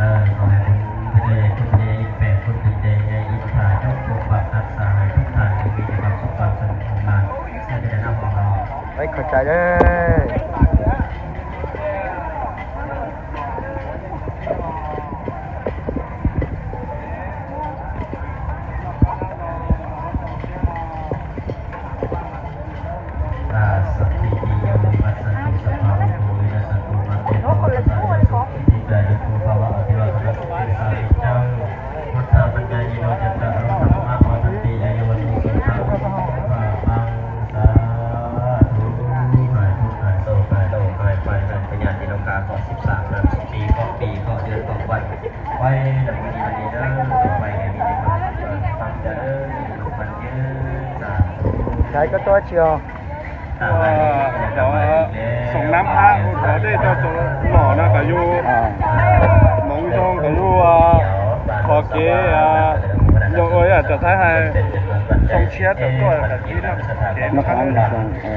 ຂໍໃຫ້ບຸນພະຍາໃຫຍ່ ຄຸນພະຍາໃຫຍ່ ແປດຄຸນພະຍາໃຫຍ່ອິນທາ ຈົ່ງປົກປັກຮັກສາໃຫ້ທຸກທ່ານ ຈົ່ງມີແຕ່ຄວາມສຸກຄວາມສະຫງົບຄວາມມານ ເຊີນໄປເດີນ້ອງຂອງເຮົາ ເອີຍ ເຂົ້າໃຈເດີ. ອາ ສັບພີຕິໂຍ ວິວັດສັນຕຸ ສັບພະໂລໂກ ວິນັດສັນຕຸ ມາເຕ ພະວັດຕະ ອະສຸກິ ທິກາຍຸໂກ ພະວະ ອະພິວາທະນະ ສິລິສານິຈັງ ພຸດທະປັນຍາຍິໂນ ຈັດຕາໂລ ທຳມະ ວັດທັນຕິ ອາຍຸ ວັນໂນ ສຸຂັງ ພະລັງ ສາທຸ ຫາຍທຸກ ຫາຍໂສກ ຫາຍໂລກ ຫາຍໄພ ຫາຍພະຍາດ ທີ່ລົງກາ ເຄາະສິບສາມ ເດືອນສິບສີ່ ເຄາະປີ ເຄາະເດືອນ ເຄາະວັນ ໄວ້ໃນມື້ນີ້ ມື້ນີ້ເດີ ຕໍ່ໄປກໍມີແຕ່ຄວາມສຸກຄວາມຈະເລີນ ອາຍຸໝັ້ນຂວັນຍືນ ສາທຸ ໃສກໍຕົວເຊື່ອ ເອີ ດຽວສົ່ງນ້ຳພະ ເຂົາໄດ້ເຈົ້າໂຕຫຼໍ່ນະ ກໍຢູ່ ອ່າ ມົງຢອງ ກໍຢູ່ ອ່າ ຂໍເກ ອ່າ ໂຍເອີຍ ອາດຈະໃຊ້ໃຫ້ສົ່ງເຊຍ ແຕ່ຕົວກໍດີນະ ເກ ນະຄອນຫຼວງ ເອີ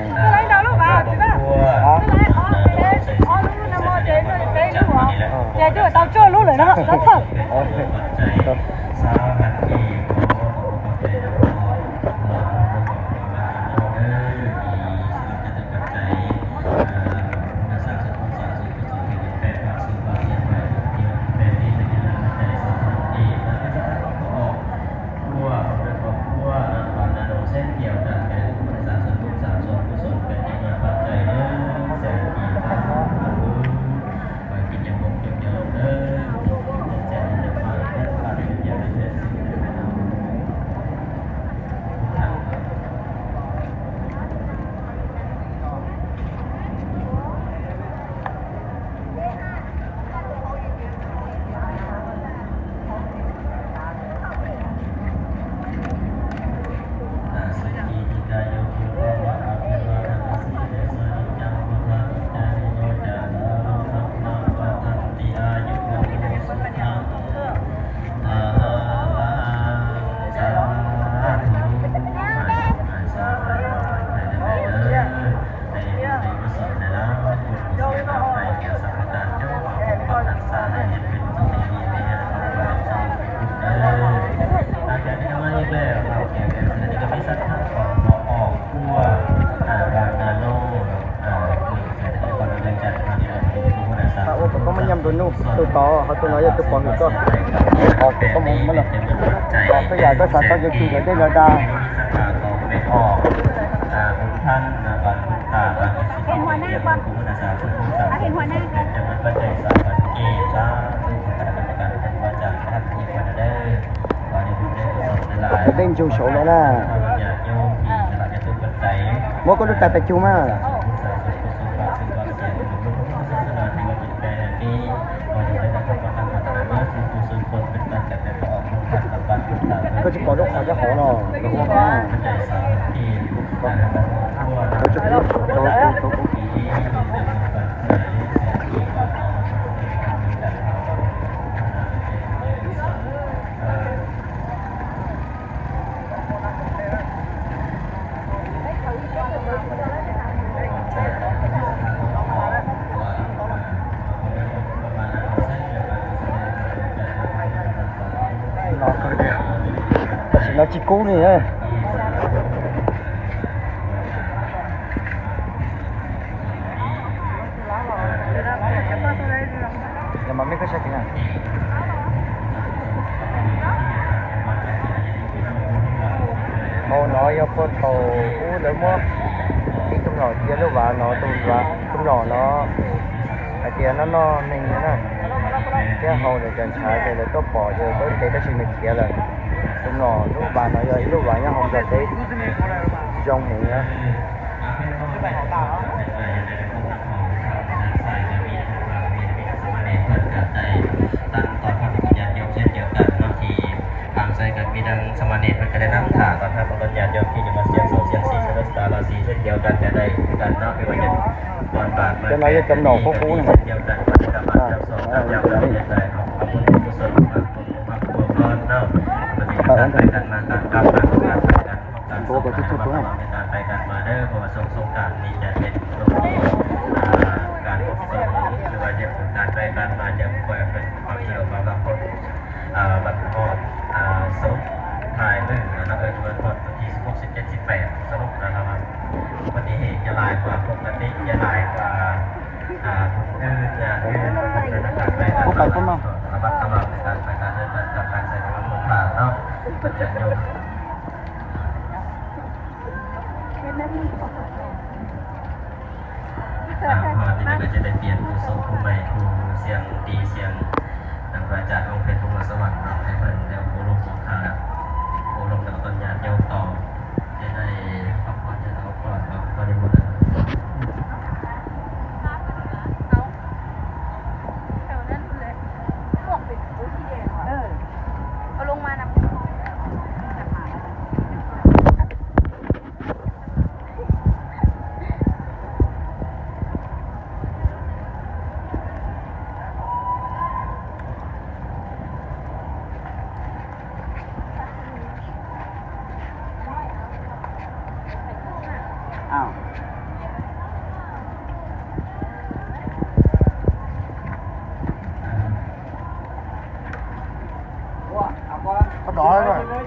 ໂອ້ ກໍມາຢ້ຽມໂດນລູກ ໂຕເຂົາ ໂຕນ້ອຍ ໂຕປອງນີ້ກໍ ເຂົາກໍມາໝົດລະ ກໍຢາກໄດ້ສາວ ເຂົາຢາກກິນກໍໄດ້ລະດາ ເປັນຫົວໜ້າກ່ອນ ເປັນຫົວໜ້າກ່ອນ ເປັນກຳລັງໃຈສາວ ເອີ ສາທຸ ຄະນະກຳມະການວັດວາຈາ ພະລັດ ອີກກ່ອນເດີ ຂໍໃຫ້ບຸນໄດ້ກຸສົນຫຼາຍໆ ເປັນຈຸໂສລະນະ ຍາດໂຍມທີ່ຈະລັກຈະຕຸປັດໄຈ ບໍ່ກໍລຸກຕາຍໄປຈູມາ ກໍຊິຂໍລູກຂໍຈະຂໍເນາະ ກໍຈະຂໍລູກຂໍ ເນາະ ຊິເອົາຈິກູນີ້ເອີ. ເຮົາເນາະ ຢ່າພວດເຂົາ ອູ້ ເດີໝວກ ມີຕຸ່ມໜໍ່ ເຈຍ ຫຼືວ່າເນາະ ຕຸ່ມວ່າ ຕຸ່ມໜໍ່ເນາະ ອາເຈຍນເນາະ ໜຶ່ງນະ ແກ້ເຮົາເລີຍ ຈັນຊາຍເລີຍ ຕົວປໍເລີຍ ເບິ່ງເຕກະຊິເມັດເຄຍເລີຍ ຕຸ່ມໜໍ່ ລູກບານເນາະ ລູກບານຍັງເຮົາຈະເຕ ຈອງເຫັນນະ. ຕ້ອງຕ້ອນຮັບຍາດໂຍມເຊັ່ນດຽວກັນເນາະ ທີ່ທາງໃສ່ກັນມີທັງສາມະເນນເພິ່ນກໍໄດ້ນຳຖ້າຕ້ອນຮັບເພິ່ນ ຍາດໂຍມທີ່ຈະມາສ່ຽງໂຊກສ່ຽງຊີ ສະດຸດສະຕາລາສີເຊັ່ນດຽວກັນກໍໄດ້ຄືກັນເນາະ ບໍ່ວ່າຈະກ່ອນບາດມາ ເຈົ້ານ້ອຍຈຳໜໍ່ ເຊັ່ນດຽວກັນ ເຈົ້າສອງເຈົ້າເຈົ້າກໍໄດ້ເຮັດໄດ້ເນາະ ຂອບຄຸນກຸສົນ ພວກເຮົາເນາະ ເອີ ເດີນທາງໄປກັນມາ ການກັບມາ ການໄປກັນມາ ການໄປກັນມາເດີ ເພາະວ່າຊ່ວງສົງການນີ້ຈະເປັນຊ່ວງທີ່ ອ່າ ການອົບສົມ ຫຼືວ່າຈະການໄປການມາຈະບໍ່ຄ່ອຍເປັນຄວາມສະດວກຄວາມ ຈະໄດ້ປ່ຽນຜູ້ສົງຜູ້ໃໝ່ ຜູ້ສຽງດີ ສຽງ ນຳພະອາຈານອົງເພັດ ພົມມະສະຫວັນເນາະ ໃຫ້ເພິ່ນໄດ້ໂອ້ລົມ ໂອ້ຄາ ໂອ້ລົມນຳຕົ້ນຍາດໂຍມຕໍ່ ຈະໄດ້ພັກຜ່ອນ ຈະໄດ້ພັກຜ່ອນເນາະ ບໍລິບົດ ເອົາ ແຖວນັ້ນພຸ້ນແຫຼະ ພວກເປັນຜູ້ທີ່ແດງວ່າ ເອີ ເອົາລົງມານຳ ອ້າວ ເອົາດອກໃຫ້ໜ້ອຍ ມາ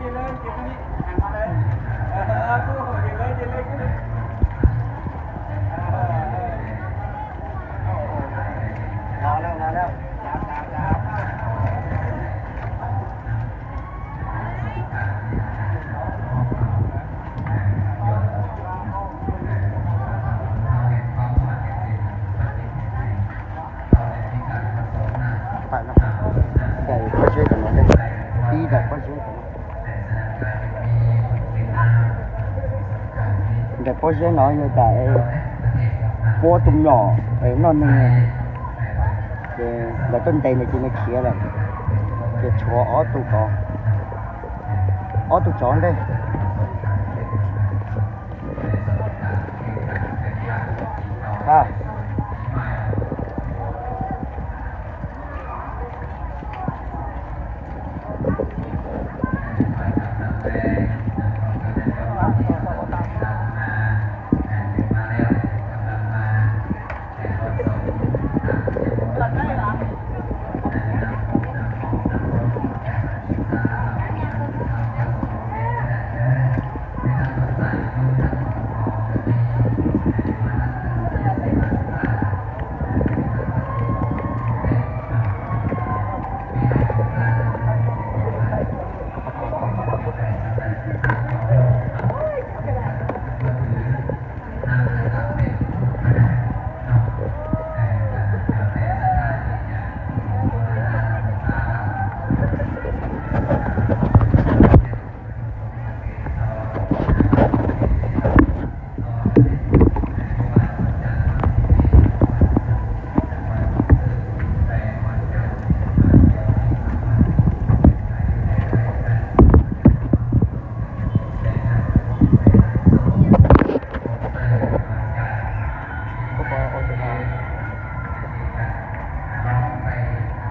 ແລ້ວ ມາແລ້ວ. ໄປແລ້ວ ໄປຊ່ວຍກັນເນາະ ໄປຊ່ວຍກັນເນາະ ໄດ້ພໍຊ່ວຍໜ້ອຍ ແຕ່ໂປ້ຕຸ່ມໜໍ່ ໄປໜ້ອຍໜຶ່ງ ແຕ່ຕົ້ນໄດນີ້ຊິມາເຄຍແລ້ວ ຈະຊົວອໍຕຸກ ອໍຕຸກສອງເດ້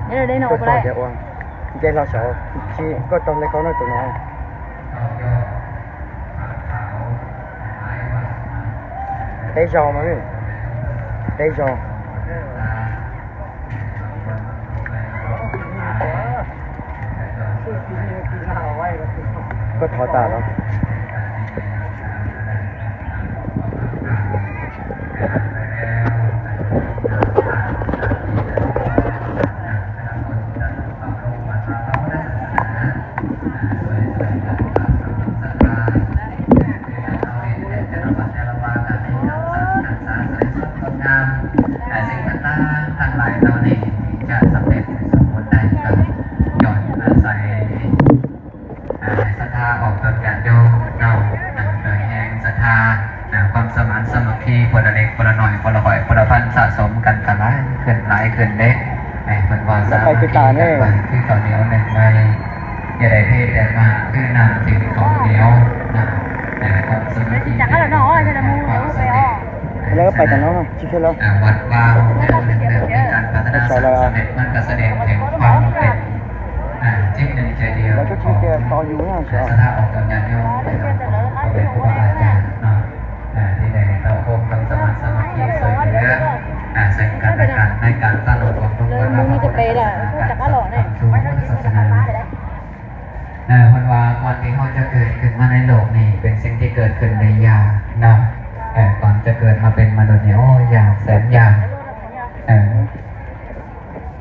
ເດີ ໄດ້ເນາະ ບໍ່ໄດ້ ເຈົ້າເຈົ້າເຈົ້າ ເຈົ້າເຈົ້າ ກໍຕ້ອງໄດ້ເຂົ້າໜ້ອຍໂຕນ້ອຍ ໄດ້ຊອງມານີ້ ໄດ້ຊອງ ກໍທໍ່ຕາເນາະ. ແລະ ສິ່ງຕ່າງໆທັງຫຼາຍເຫຼົ່ານີ້ ທີ່ຈະສຳເລັດສົມບູນໄດ້ ກໍຍ້ອນອາໄສ ອ່າ ສັດທາອອກຕົນຍາດໂຍມເນາະ ໂດຍແຮງສັດທາ ອ່າ ຄວາມສະໝານສາມັກຄີ ຜູ້ລະເລັກຜູ້ລະນ້ອຍ ຜູ້ລະຮ້ອຍຜູ້ລະພັນ ສະສົມກັນກໍຫຼາຍຂຶ້ນ ຫຼາຍຂຶ້ນເດ້. ໃຫ້ເພິ່ນວ່າສາມັກຄີກັນໄວ້ ຄືເຂົ້າໜຽວໜຶ້ງໄມ້ ຢ່າໄດ້ເພແຕ່ໝາກ ຄືນ້ຳເປັນເຂົ້າໜຽວນະ. ຄວາມສາມັກຄີ ຄວາມສຳເລັດ ແລ້ວກໍໄປກັນເນາະ ຊິຂຶ້ນແລ້ວ ວັດວາ ມີການພັດທະນາ ສ້າງສຳເລັດ ມັນກໍສະແດງເຖິງຄວາມເປັນ ອ່າ ຈິດໜຶ່ງໃຈດຽວຂອງ ອ່າ ສັດທາອອກຕົນຍາດໂຍມ ແລະ ຂອງພໍ່ແມ່ຄູບາອາຈານເນາະ ອ່າ ທີ່ໄດ້ເຂົ້າຮ່ວມຄວາມສະໝັກສາມັກຄີ ຊ່ວຍເຫຼືອ ອ່າ ເຊິ່ງກັນແລະກັນ ໃນການຕັ້ງອົບຮົມ ເອີ ມັນມີແຕ່ໄປລະ ຮູ້ຈັກຕະຫຼອດເນາະ ເອີ ເພິ່ນວ່າກ່ອນທີ່ເຮົາຈະເກີດຂຶ້ນມາໃນໂລກນີ້ ເປັນສິ່ງທີ່ເກີດຂຶ້ນໄດ້ຍາກເນາະ ເອີ ກ່ອນຈະເກີດມາເປັນມະນຸດນີ້ ໂອ້ ຍາກແສນຍາກ ເອີ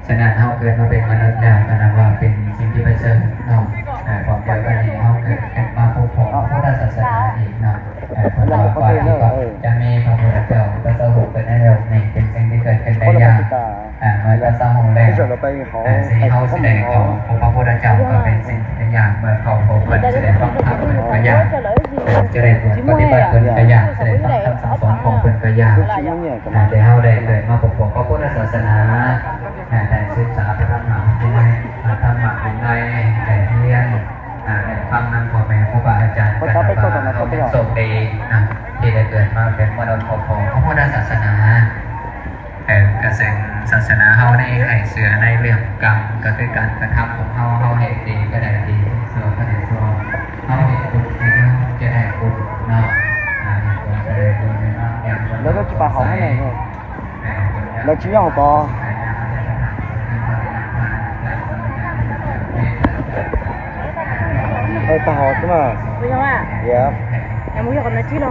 ສະນັ້ນເຮົາເກີດມາເປັນມະນຸດແລ້ວ ກໍນັບວ່າເປັນສິ່ງທີ່ປະເສີດເນາະ ເອີ ພ້ອມດຽວກັນນີ້ເຮົາເກີດຂຶ້ນມາພົບພໍ້ພະພຸດທະສາສະໜາອີກເນາະ ເອີ ເພິ່ນວ່າກ່ອນທີ່ຈະມີພະພຸດທະເຈົ້າ ພະສາວົກເກີດໃນໂລກນີ້ ເປັນສິ່ງທີ່ເກີດຂຶ້ນໄດ້ ເຮົາຊິໄດ້ເຂົ້າພົບພະພຸດທະເຈົ້າກໍເປັນສິ່ງທີ່ຍາກ, ເມື່ອເຂົ້າພົບເພິ່ນຊິໄດ້ຟັງທຳເພິ່ນກໍຍາກ, ຈະໄດ້ປະຕິບັດເພິ່ນກໍຍາກ, ຊິໄດ້ຟັງຄຳສັ່ງສອນຂອງເພິ່ນກໍຍາກ. ແຕ່ເຮົາໄດ້ເກີດມາພົບກັບພະພຸດທະສາສະໜາ, ໄດ້ສຶກສາພະທຳມະວິໄນ, ພະທຳມະວິໄນ, ໄດ້ຮຽນ, ໄດ້ຟັງນຳພໍ່ແມ່ຄູບາອາຈານ, ກໍນັບວ່າເຮົາຍັງໂຊກດີນະ ທີ່ໄດ້ເກີດມາເປັນມະນຸດພົບພໍ້ກັບພະພຸດທະສາສະໜາ. ເອີ ກະເຊິ່ງສາສະໜາເຮົານີ້ໃຫ້ເຊື່ອໃນເລື່ອງກຳ ກໍຄືການກະທຳຂອງເຮົາ, ເຮົາເຮັດດີກໍໄດ້ດີ, ເຮັດຊົ່ວກໍໄດ້ຊົ່ວ, ເຮົາເຮັດບຸນກໍຍັງຈະໄດ້ບຸນເນາະ, ເຮັດບຸນກໍໄດ້ບຸນເນາະ. ແລ້ວກໍຈະປາເຮົາໃຫ້ແນ່ ແລ້ວຊິຫຍໍ່ຕໍ່ ເອີ ຕາຫອດຂຶ້ນມາ ດຽວ Yang mau ke mana sih lo?